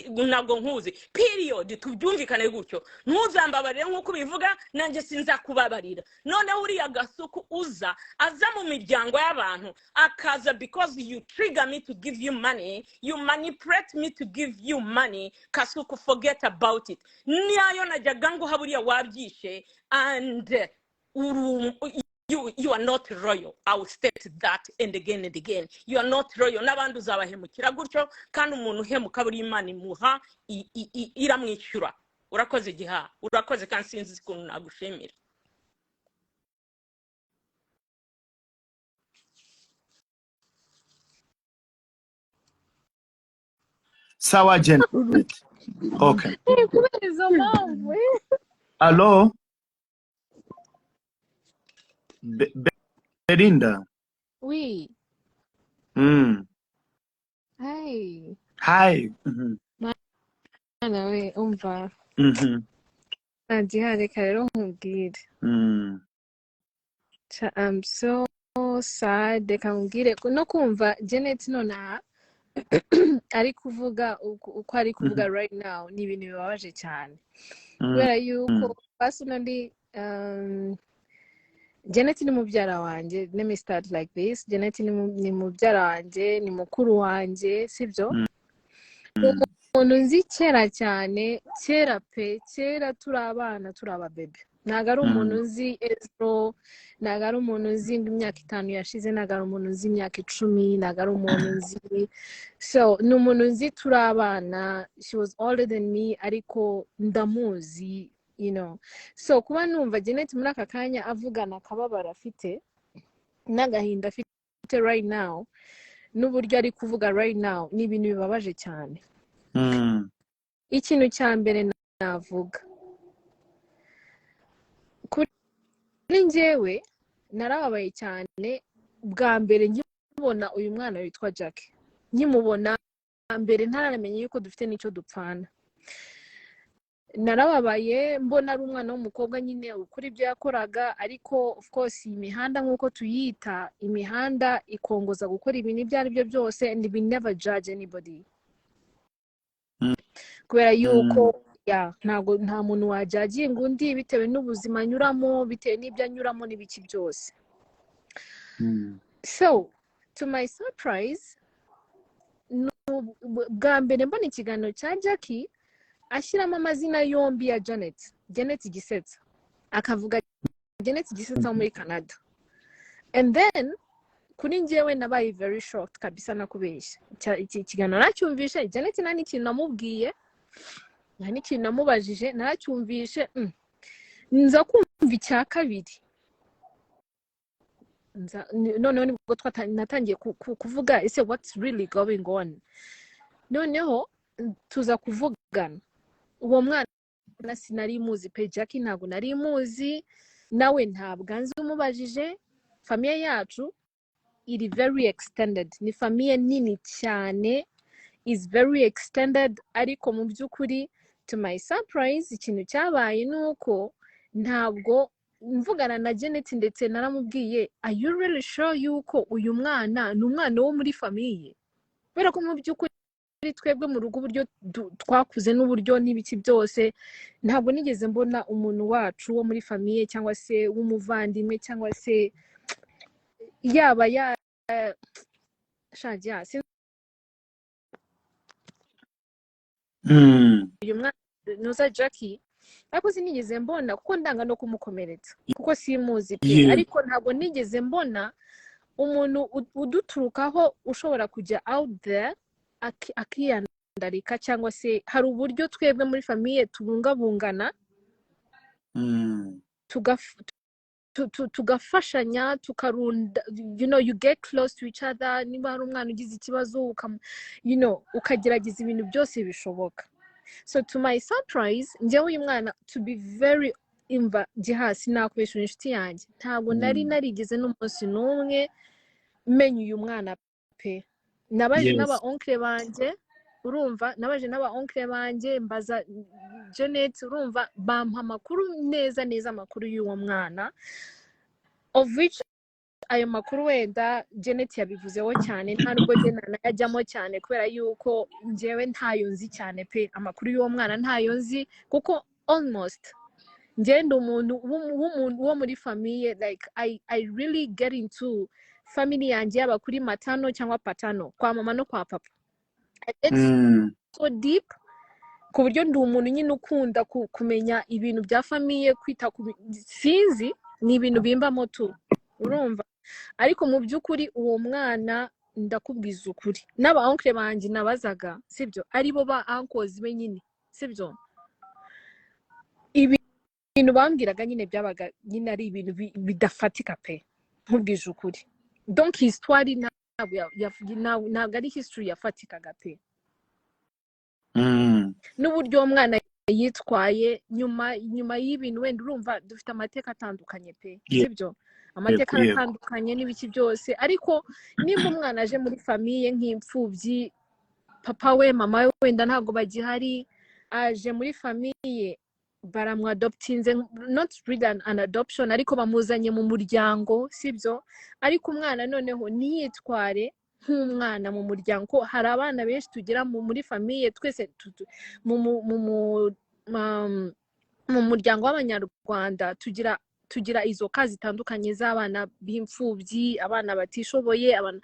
Ntabwo nkuzi, period. Tubyumvikane gutyo. Ntuzambabarire nk'uko ubivuga, nanjye sinzakubabarira. Noneho uriya Gasuku uza aza mu miryango y'abantu, akaza because you trigger me to give you money, you manipulate me to give you money. Kasuku, forget about it. Niyo najyaga nguha buriya wabyishe, and uru you are not loyal. I will state that and again and again. You are not loyal. N'abandi uzabahemukira gutyo, kandi umuntu uhemuka buri Imana imuha iramwishyura. Urakoze giha, urakoze, kandi sinzi ukuntu nagushimira. Sawa Jen, okay. Kubera izo mpamvu. Allo? Belinda. Oui. Hi. Hi. Mwana we, umva. Nadia, reka rero nkubwire. I'm so sad. Reka nkubwire no kumva Janet nonaha ari kuvuga uko ari kuvuga right now ni ibintu bibabaje cyane. Kubera yuko personally, Janet ni mubyara wanjye. Let me start like this. Janet ni mubyara wanjye, ni mukuru wanjye, sibyo? Umuntu nzi kera cyane, kera pe, kera turi abana, turi ababebe. Ntabwo ari umuntu nzi ejo, ntabwo ari umuntu nzi ngo imyaka 5 yashize, ntabwo ari umuntu nzi imyaka 10, ntabwo ari umuntu nzi. So ni umuntu nzi turi abana. She was older than me, ariko ndamuzi. So kuba numva Janet muri aka kanya avugana akababaro afite n'agahinda afite right now, n'uburyo ari kuvuga right now, ni ibintu bibabaje cyane. Ikintu cya mbere navuga kuri njyewe, narababaye cyane bwa mbere nkimubona uyu mwana witwa Jack, nkimubona mbere ntaramenya yuko dufite n'icyo dupfana. Narababaye mbona ari umwana w'umukobwa nyine ukora ibyo yakoraga, ariko of course iyi mihanda, nk'uko tuyita imihanda, ikongoza gukora ibintu ibyo ari byo byose, and we never judge anybody, kubera yuko ya ntabwo nta muntu wajudginga undi bitewe n'ubuzima anyuramo, bitewe n'ibyo anyuramo n'ibiki byose. So to my surprise, bwa mbere mbona ikiganiro cya Jackie ashyiramo amazina yombi ya Janet, Janet Gisetsa, akavuga Janet Gisetsa wo muri Canada, and then kuri njyewe nabaye very shocked kabisa. Nakubeshya, iki kiganiro nacyumvishe, Janet nta n'ikintu namubwiye, nta n'ikintu namubajije, naracyumvishe, nza kumva icya kabiri. Noneho nibwo natangiye kuvuga: "Ese what's really going on?" Noneho tuza kuvugana. Uwo mwana sinari muzi pe. Jackie ntabwo nari muzi, nawe ntabwo anzi umubajije. Famille yacu iri very extended, ni famille nini cyane, is very extended. Ariko mu by'ukuri, to my surprise, ikintu cyabaye ni uko ntabwo mvugana na Janet, ndetse naramubwiye: "Are you really sure yuko uyu mwana ni umwana wo muri famille?" Kubera ko mu by'ukuri twebwe mu rugo, uburyo twakuze n'uburyo n'ibiki byose, ntabwo nigeze mbona umuntu wacu wo muri famille cyangwa se w'umuvandimwe cyangwa se yaba ya shagiya sinzi uyu mwana nuza Jackie, ariko sinigeze mbona, kuko ndanga no kumukomeretsa kuko simuzi pe. Ariko ntabwo nigeze mbona umuntu uduturukaho ushobora kujya out there akiyandarika, cyangwa se hari uburyo twebwe muri famille tubungabungana, tugafashanya, tukarunda, you get close to each other. Niba hari umwana ugize ikibazo, ukagerageza ibintu byose bishoboka. So to my surprise, njyewe uyu mwana, to be very, imva gihasi, nakwishura inshuti yanjye, ntabwo nari narigeze n'umunsi n'umwe menya uyu mwana pe. Nabaje n'aba oncle banjye, urumva, nabaje n'aba oncle banjye, mbaza Janet, urumva, bampa amakuru neza neza, amakuru y'uwo mwana, of which ayo makuru wenda Janet yabivuzeho cyane, nta nubwo njye nanayajyamo cyane, kubera yuko njyewe ntayo nzi cyane pe. Amakuru y'uwo mwana ntayo nzi, kuko almost njyewe ndi umuntu w'umuntu wo muri famille, like I really get into family yanjye, yaba kuri maternal cyangwa paternal, kwa mama no kwa papa. I get so deep ku buryo ndi umuntu nyine ukunda kumenya ibintu bya famille, kwita ku sinzi, ni ibintu bimbamo tu, urumva. Ariko mu by'ukuri uwo mwana, ndakubwiza ukuri, n'aba oncle banjye nabazaga, sibyo, aribo ba uncles be nyine, sibyo, ibintu bambwiraga nyine byabaga nyine ari ibintu bidafatika pe, nkubwije ukuri. Donc histoire ntabwo ntabwo ari history yafatikaga pe. N'uburyo uwo mwana yitwaye nyuma y'ibintu, wenda urumva dufite amateka atandukanye pe, sibyo, amateka aratandukanye n'ibiki byose. Ariko nimba umwana aje muri famille nk'imfubyi Papa we, mama we wenda ntabwo bagihari, aje muri famille, baramwadoptinze, not really an adoption, ariko bamuzanye mu muryango, sibyo? Ariko umwana noneho ntiyitware nk'umwana mu muryango, ko hari abana benshi tugira muri famille twese mu muryango w'Abanyarwanda tugira izo cas zitandukanye z'abana b'imfubyi, abana batishoboye, abana.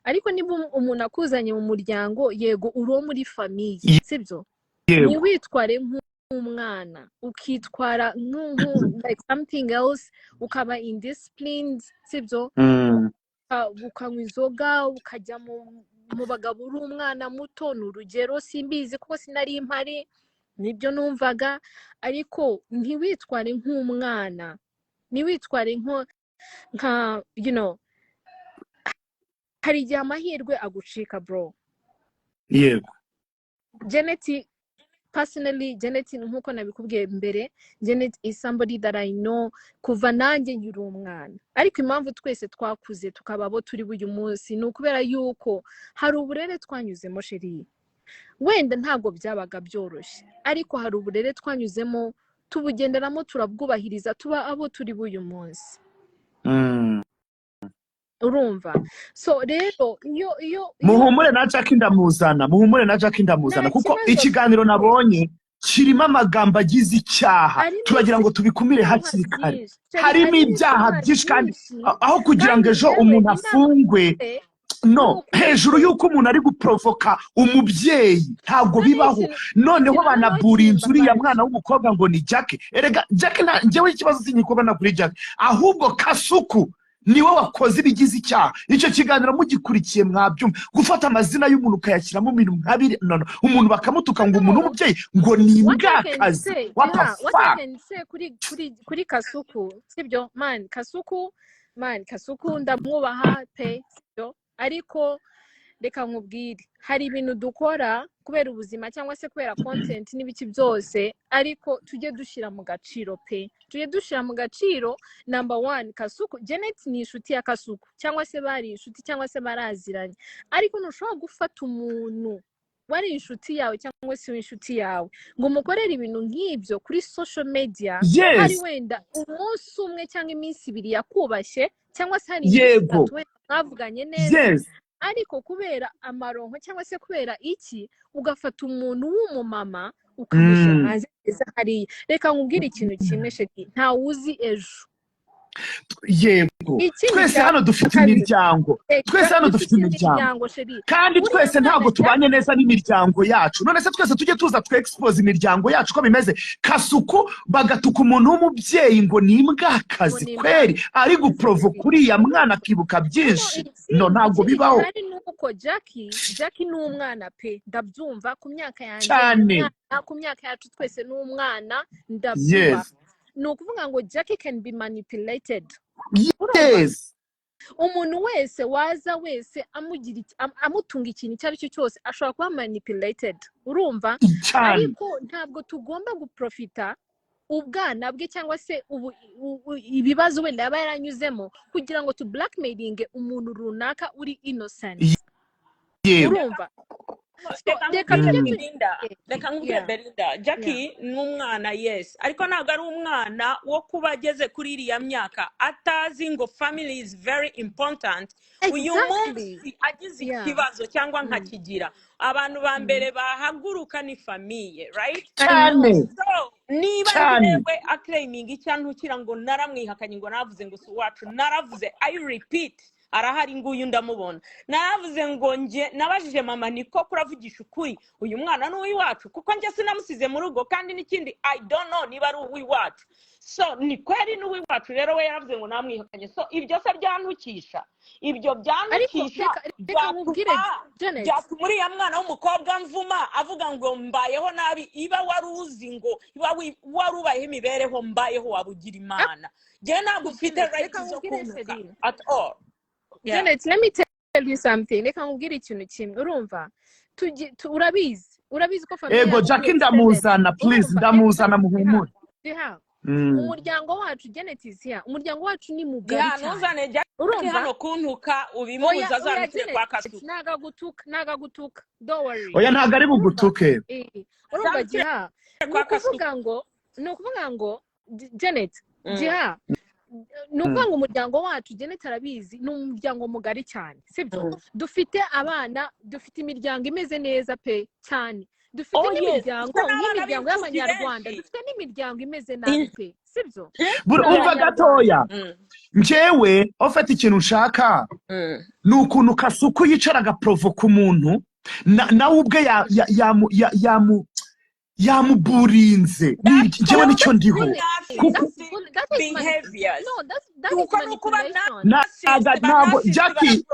Ariko niba umuntu akuzanye mu muryango, yego uri uwo muri famille, sibyo? Yego. Ntiwitware nk'umwana, ukitwara like something else, ukaba indisciplined, sibyo? Ukanywa inzoga, ukajya mu bagabo uri umwana muto, ni urugero, simbizi kuko sinari mpari, nibyo numvaga. Ariko ntiwitware nk'umwana, ntiwitware nko nka hari igihe amahirwe agucika, bro. Janet, personally, Janet, nkuko nabikubwiye mbere, Janet is somebody that I know kuva nanjye nkiri umwana. Ariko impamvu twese twakuze tukaba abo turi uyu munsi ni ukubera yuko hari uburere twanyuzemo, chérie. Wenda ntabwo byabaga byoroshye, ariko hari uburere twanyuzemo, tubugenderamo, turabwubahiriza, tuba abo turi b'uyu munsi. Urumva? So rero iyo Muhumure, na Jack ndamuzana, muhumure, na Jack ndamuzana. Nta Kuko kibazo. ikiganiro nabonye kirimo amagambo agize icyaha. Harimo Turagira ngo tubikumire ibyaha hakiri kare. byinshi. Chérie, Harimo harimo ibyaha ibyaha byinshi kandi byinshi. aho kugira ngo Kandi ejo njyewe umuntu inama afungwe, mfite no ni ukuri hejuru y'uko umuntu ari guprovoka umubyeyi, ntabwo noneho bibaho. ikintu Noneho ikintu noneho banabura inzu uriya kimbabaje mwana w'umukobwa ngo ni Jack. Erega Jack nta, njyewe ikibazo sinyikubona kuri Jack, ahubwo Kasuku niwe wakoze ibigize icyaha. Icyo kiganiro mugikurikiye mwabyumva. Gufata amazina y'umuntu ukayashyiramo ibintu nka biri, no. Umuntu bakamutuka ngo umuntu No, w'umubyeyi ngo ni what I can imbwakazi. say, What the yeah, what I fuck? can say kuri Kasuku, sibyo? Man, Kasuku, man, Kasuku ndamwubaha pe, sibyo? Ariko reka nkubwire, hari ibintu dukora kubera ubuzima cyangwa se kubera content n'ibiki byose, ariko tujye dushyira mu gaciro pe, tujye dushyira mu gaciro. Number one, Kasuku, Janet ni inshuti ya Kasuku, cyangwa se bari inshuti, cyangwa se baraziranye, ariko ntushobora gufata umuntu wari inshuti yawe cyangwa se inshuti yawe ngo umukorere ibintu nk'ibyo kuri social media, hari wenda umunsi umwe cyangwa iminsi 2 yakubashye, cyangwa se hari iminsi 3 wenda mwavuganye neza, ariko kubera amaronko cyangwa se kubera iki, ugafata umuntu w'umumama ukamushyira hanze neza hariya. Reka nkubwire ikintu kimwe, chérie, ntawe uzi ejo. Ikindi Twese cya hano dufite kabiri, imiryango, twese hano dufite dufite imiryango, imiryango, chérie. kandi Uriya twese mwana ntabwo tubanye neza n'imiryango yacu. None se twese tujye tuza twexpose imiryango yacu ko bimeze? Kasuku bagatuka umuntu w'umubyeyi ngo ni ngo imbwakazi, ni kweri ari imbwakazi, guprovoka chérie. uriya mwana akibuka Noneho byinshi. No, ikindi ntabwo ikindi bibaho. gihari ni uko Jackie ni umwana pe, ndabyumva. Ku myaka yanjye ni Cyane. umwana, ku myaka yacu twese ni umwana, ndabyubaha. Ni ukuvuga ngo Jackie can be manipulated, urumva? Umuntu wese waza wese amugira amutunga ikintu icyo ari cyo cyose, ashobora kuba manipulated, urumva? Cyane. Ariko ntabwo tugomba guprofita ubwana bwe cyangwa se ibibazo wenda yaba yaranyuzemo kugira ngo tu blackmailinge umuntu runaka uri innocent. Urumva? So Reka reka nkubwire, tujye Belinda, reka nkubwire, Belinda, Jackie ni umwana, yes, ariko ntabwo ari umwana wo kuba ageze kuri iriya myaka atazi ngo family is very important. Uyu munsi agize ikibazo cyangwa nkakigira, abantu ba mbere bahaguruka ni famille, right? I know. Cyane. So niba njyewe aclaiminga icyantukira ngo naramwihakanye, ngo navuze ngo si uwacu, naravuze, I repeat, arahari nguyu ndamubona, naravuze ngo njye nabajije mama, niko kuravugisha ukuri, uyu mwana ni uw'iwacu? Kuko njye sinamusize mu rugo, kandi n'ikindi, I don't know niba ari uw'iwacu. So ni kweri ni uw'iwacu? Rero we yaravuze ngo namwihakanye, so ibyo se byantukisha ibyo? Ariko Byantukisha? reka nkubwire, Byatuma Janet. byatuma uriya mwana w'umukobwa mvuma avuga ngo mbayeho nabi. Iba wari uzi ngo iba wari ubayeho imibereho mbayeho, waba ugira Imana. Njyewe ntabwo ufite Janet, right reka zo nkubwire, kuntuka chérie. at all, yeah. Janet, let me tell you something. Reka nkubwire ikintu kimwe, urumva? Urabizi ko famille Ego. yacu Jackie ni extended. ndamuzana, please. Urumva? Ndamuzana, Reka muhumure. Jiha, Umuryango wacu, Janet is here, umuryango wacu ni mugari Giha, cyane. Ntuzane Jackie Urumva? hano kuntuka. Oya. Ubimubuza. Oya. Azanukire Janet kwa Kasuku. Nagagutuka, nagagutuka, don't worry. Oya, ntabwo ari Urumva? bugutuke. Urumva? Azanukire Giha, ni kwa Kasuku. ukuvuga ngo Janet, Giha, ni ukuvuga ngo umuryango wacu, Janet arabizi, ni umuryango mugari cyane, sibyo? Dufite abana, dufite imiryango imeze neza pe cyane, dufite Oh yes. n'imiryango Dufite n'abana nk'imiryango b'imfubyi y'Abanyarwanda, benshi. dufite n'imiryango imeze nabi pe, sibyo? Umva Abanyarwanda. gatoya. Njyewe ufite ikintu nshaka, ni ukuntu Kasuku yicara agaprovoka umuntu, nawe ubwe yamuburinze. Njyewe nicyo ndiho. Nyine Kuko that is Behaviors. No, that is Uko ni ukuba manipulation. Ntabwo Jackie,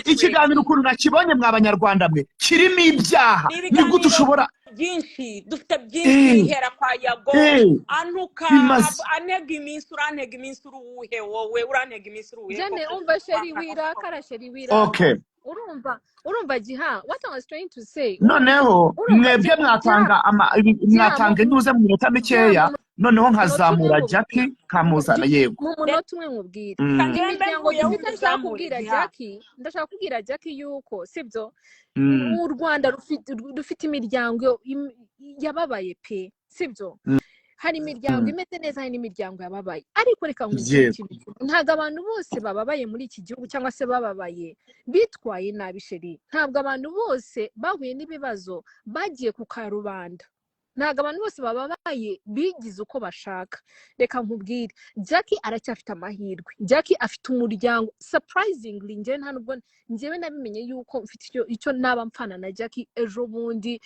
ikiganiro ukuntu nakibonye, mwa Banyarwanda mwe, kirimo ibyaha. Ni Ni gute ibiganiro ushobora byinshi dufite, byinshi bihera kwa Yago antuka, anega iminsi. Urantega iminsi uri uwuhe? Wowe urantega iminsi uri uwuhe Jene, koko? umva chérie, wirakara chérie, wirakara. Urumva Giha, what I was trying to say, urumva? Noneho Urumva, mwebwe Giha, mwatanga Giha, mwatanga intuze mu minota Giha, mikeya, mu noneho munota umwe nkazamura nkubwire. Jackie, nkamuzana, yego. Mu munota umwe nkubwire. Reka njyewe mbe Imiryango nkuyeho dufite, ndashaka umuzamure kubwira Giha. Jackie, ndashaka kubwira Jackie yuko, sibyo, u Rwanda rufite imiryango yababaye pe, sibyo? Hari imiryango imeze neza, hari n'imiryango yababaye, ariko reka nkubwire ikintu kimwe: ntabwo abantu bose bababaye muri iki gihugu cyangwa se bababaye bitwaye nabi, chérie. Ntabwo abantu bose bahuye n'ibibazo bagiye ku karubanda, ntabwo abantu bose bababaye bigize uko bashaka. Reka nkubwire, Jackie aracyafite amahirwe. Jackie afite umuryango. Surprisingly, njyewe nta nubwo njyewe nabimenye yuko mfite icyo naba mpfana na Jackie ejo bundi.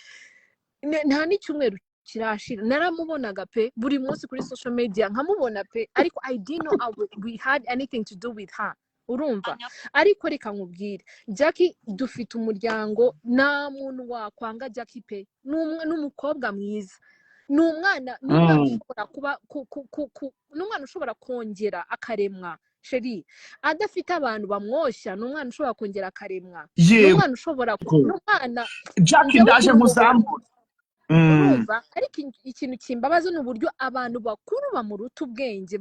Nta n'icyumweru kirashira, naramubonaga pe buri munsi kuri social media, nkamubona pe, ariko I didn't know we had anything to do with her, urumva? Ariko reka nkubwire, Jackie, dufite umuryango. Nta muntu wakwanga Jackie pe. Ni umukobwa mwiza, ni umwana ushobora kuba ku, ku, ku, ku, ni umwana ushobora kongera akaremwa, chérie, adafite abantu bamwoshya. Ni umwana ushobora kongera akaremwa, ni umwana ushobora ni umwana Jackie, njyewe ndaje ukuntu mubona, nkuzamure. Urumva? Ariko ikintu kimbabaza ni uburyo abantu bakuru bamuruta ubwenge,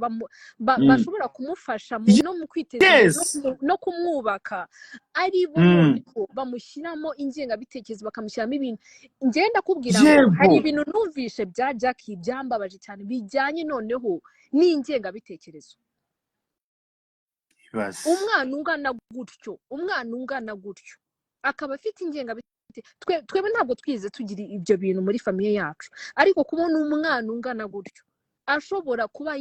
bashobora kumufasha no mu kwiteza imbere, no kumwubaka, ari bo noneho bamushyiramo ingengabitekerezo, bakamushyiramo ibintu. Njyewe ndakubwira ngo hari ibintu numvishe bya Jackie byambabaje cyane, bijyanye noneho n'ingengabitekerezo. Ibaze. Umwana ungana gutyo, umwana ungana gutyo akaba afite ingengabitekerezo. Twebwe ntabwo twize tugira ibyo bintu muri famille yacu, ariko kubona umwana ungana gutyo ashobora kuba